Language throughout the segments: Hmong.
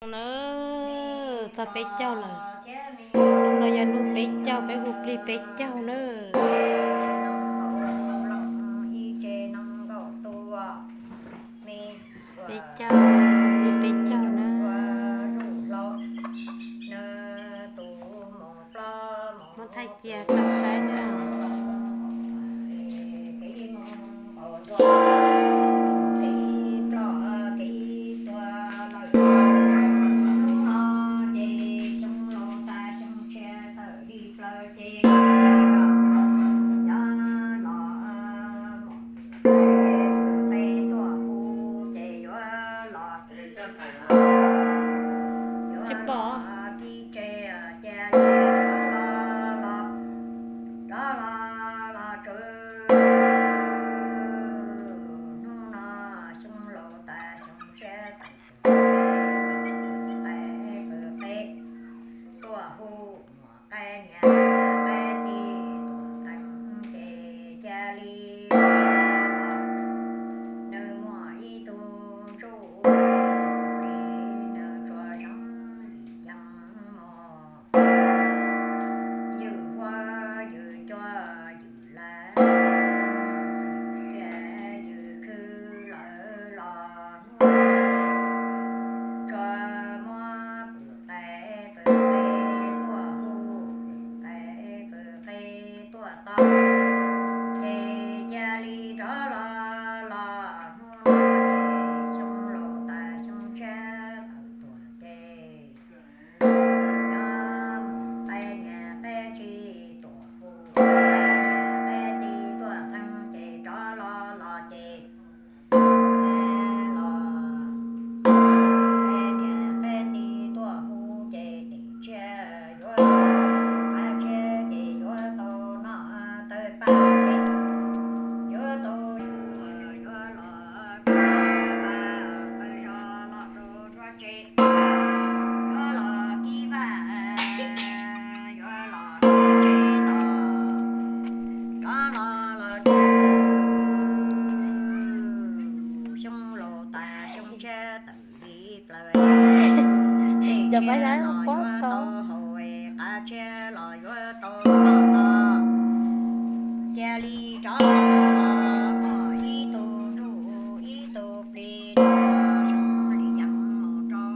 Na, txog peb caug lawm. Hnub no yog hnub peb caug, peb hu plig peb caug na. Peb caug, hu plig peb caug na. Muab thaij cia rau saib na. Tsis pom. Tuaj hu muam qab niam qab txiv tuaj qeeb ces cia li los los. Nws muaj ib tug ntsuj ib tug plig, nws tsuas seev li yeeb mos. Ywm huab ywm cua ywm laj, ywm tiaj ywm khw lawm los hnub no ces tsuas muab pwm qe pwm qe tuaj hu, pwm qe pwm qe tuaj tau, ces cia li rov los los hnub no ces xyoo laus tas xyoo tshiab tawm tuaj ces nyob mus qe niam qe txiv tuaj hu, qe niam qe txiv tuaj qeeb ces rov los los ces los qe niam qe txiv tuaj hu ces tim tshiab yuav tau, qab tshiab ces yuav tau noj tawg paj ces yuav tau, yuav los rau vaj, qe zos los rau tsuav tsev, yuav los kib vaj, yuav los kib tsev tos, rov los los rau xyoo laus tas xyoo tshiab tawm li plaws. Cov pab yaib los yuav tau haus, qab tshiab los yuav tau noj tos, cia li rov los los ib tug ntsuj ib tug plig, rov seev li yeeb mos rau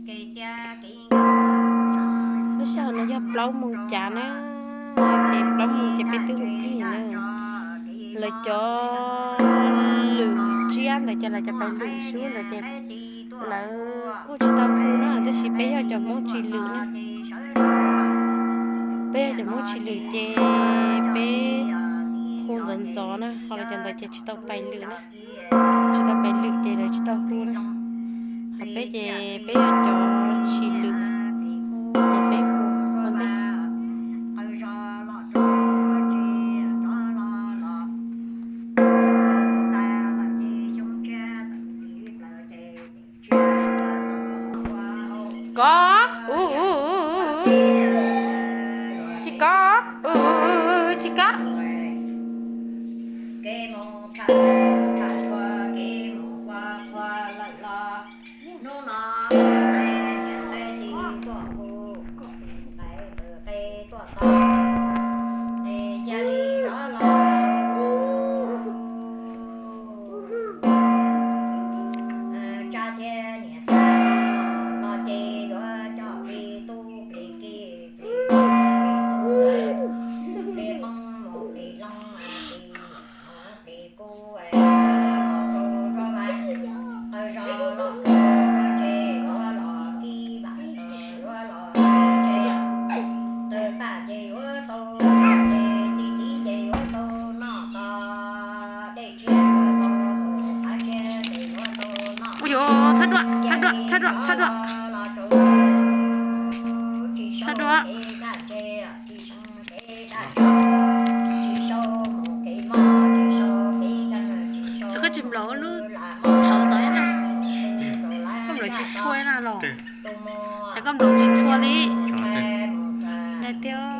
kev cab kev nkag. Lub sij hawm no yog plaub moos cav na, ces plaub moos ces peb twb hu plig na. Lawv cov lwm tsiab ntawd ces lawv cov pais lwm xwb ntawd ces lawv kuj tsis tau hu na, tab sis peb yog cov Hmoob tsis lwm na. Peb yog cov Hmoob tsis lwm ces peb hu ntxov ntxov na, ho lawv cov ntawd ces tsis tau pais lwm na. Tsis tau pais lwm ces lawv tsis tau hu na. Ho peb ces peb yog cov tsis lwm ces peb hu ua ntej. Kov, tsis kov, tsis kov. Ui dồi, txhob dua, txhob dua, txhob dua, txhob dua. Txhob dua. Koj tsis nplaum lub thawv tod na. Koj nplaum tsis txhua na los. Es koj nplaum tsis txhua li. Daim tiag.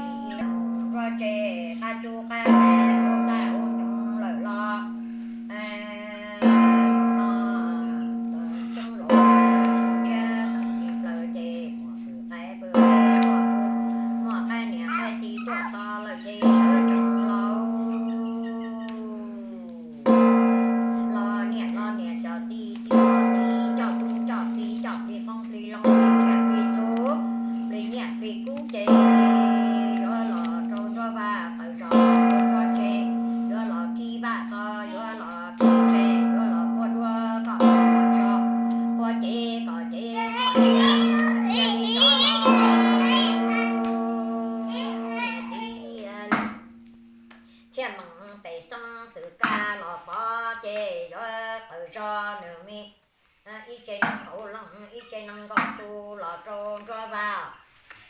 ib tse nees nkaum leej, ib tse nees nkaum tus los rau nruab vaj.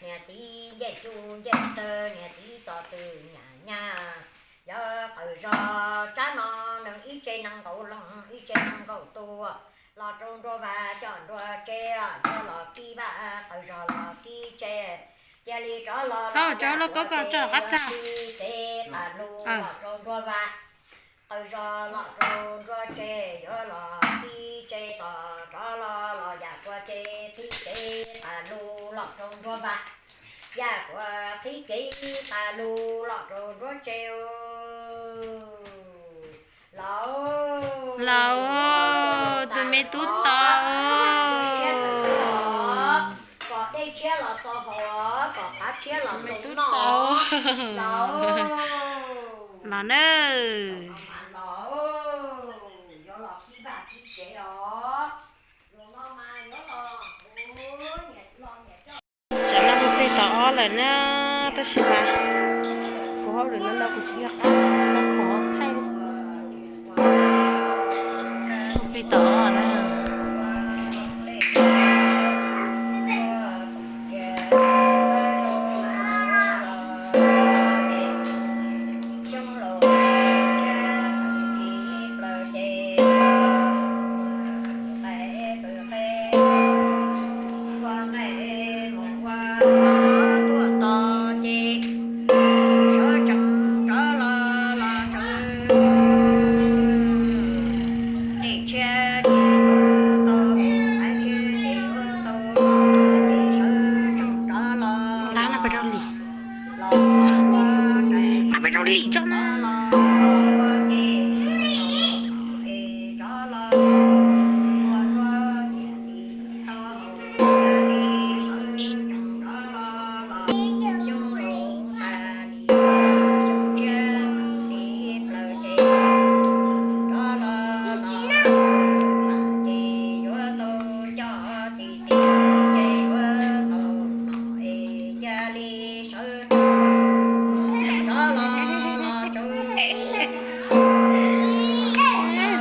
Niam txiv ncej cub ncej taw, niam txiv txom txwm nyam nyab. Yog qaws zog tsab no, nws ib tse nees nkaum leej, ib tse nees nkaum tus los rau nruab vaj coj nruab tse, yuav los kib vaj qaws zog los kib tse. Cia li rov los, rov los koj koj tso qab txag. Qib tsev tas lus los rau nruab vaj, qaws zog los rau nruab tse, yuav los kib tse tos rov los los yam kuav ces qib tsev tas lus los rau nruab vaj, yam kuav qib tsev tas lus los rau nruab tse. Laus, tus me tub tod. Kom dej tshiab los tau haus, kom qav tshiab los tau noj. Los nawb. Tsam no kuv plig tau ob lawm na, tab sis mas kuv hauj lwm no no kuv tsis nco qab, tsis nco qab thaij li. Kuv plig tau ob na. Nqa no pais rau Lis. Nqa pais rau Lis tso na.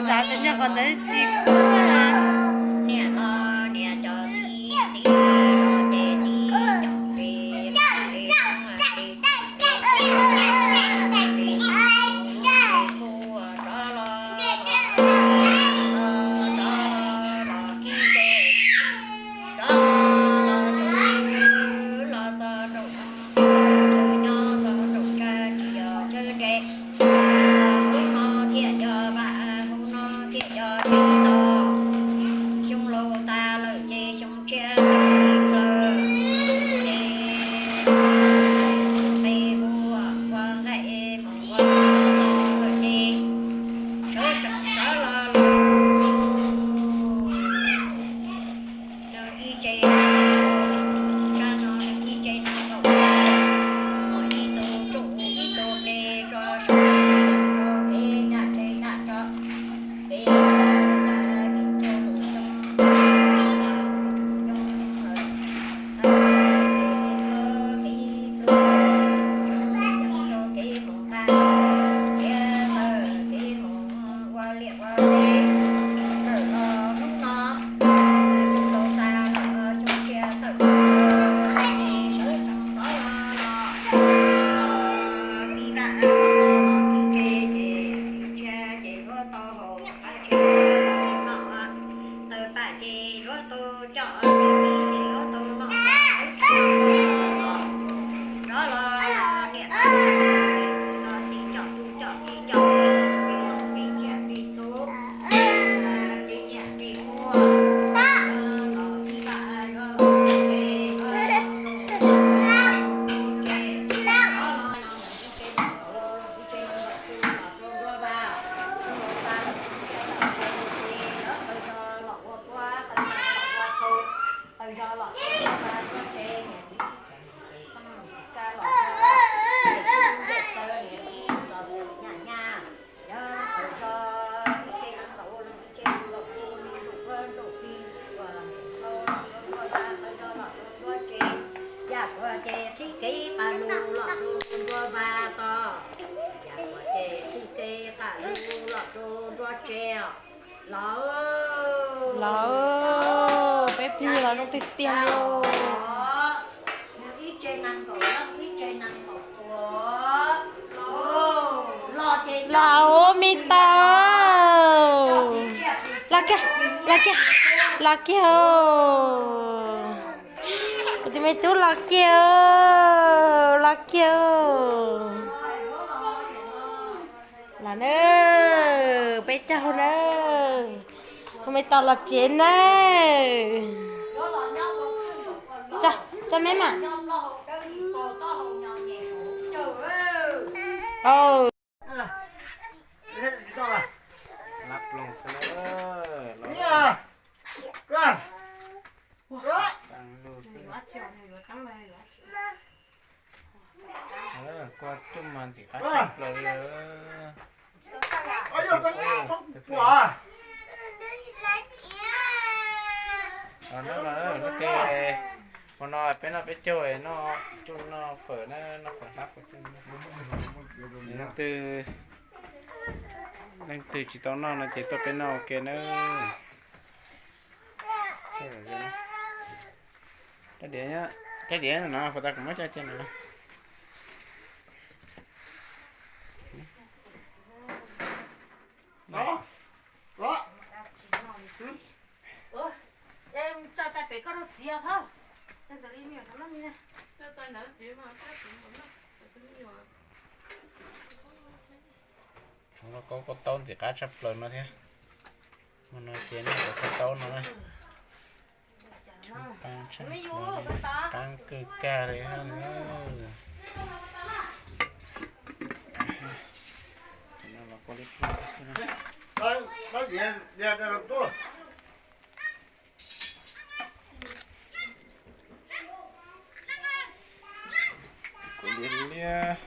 Xav tias nyob qhov ntawd tsis kub. Nyob txog nroog tsawb tsis yog tsawb nres, hnub no thiaj yog vam, hnub no thiaj yog tsis tau. Xyoo laus tas lawm ces xyoo tshiab los ib plawg, ces qe ua ua nqaij mus ua lawm ces sawv tsees sawv los lawm. Nws ib tse, tsab no nws ib tse no nkaum, muaj ib tug tsuj ib tug ple tso saum, tso kev naj tse naj tso, kev tso naj kev tso tus xyoo, kev tso tus xyoo, kev tso kev mus nqa, kev tawm kev mus ua liaj ua teb, tawm los hnub no, xyoo laus tas los xyoo tshiab tawm los, sawv tsees rov los, ib ntaj ib tse ces tshiab ces yuav tau haus, qab tshiab yuav tau noj, tawg paj ces yuav tau coj, tawg txiv ces yuav tau noj, rov los niam tais coj tub coj kiv coj, plig tsiaj plig txhu, plig nyiaj plig kub, los ib ntaj yuav los ib tse, ib tse nees nkaum tus los rau nruab vaj, xyoo laus tas lawm xyoo tshiab tawm los ces yuav qaws zog los ua kuab, qaws zog los ua qau, qaws zog los rau nruab vaj nruab tse, niam txiv txheej txiv xeeb xim kab los rau, niam txiv ncej taw niam txiv txom txwm nyam nyab, yog qaws zog ib tse nees nkaum tus los ib tse nees nkaum tus me ntsuj puab ntsuj plig ntsuj puas ntsuj ntau los rau nruab vaj, qaws zog los rau nruab tse, yam kuav ces qhib kev tas lus los rau nruab vaj tod, yam kuav ces qhib kev tas lus los rau nruab tse os. Los, los. Los zoo tiag tiag li. Los ua me tos. Los kiag, los kiag, los kiag. Kuv tus me tub los kiag, los kiag. Los na, peb caug na. Ua me tos los tsev na. Tso, tso me mas. Kua coj mas ntxim qab tshaj plaws li. Os, noj los, noj peb, hmo no peb noj peb caug, noj coj noj fawm na, noj fawm hlab fawm coj. Leej twg, leej twg tsis tau noj no ces tuaj peb noj ua ke nawb. Rab diav, rab diav no puas tau, kuv muab coj cia no. Tso koj kua taub ntxim qab tshaj plaws no thiab. Hmo no ces noj kua taub no na. Qab kawg kag li. Kuv liab liab.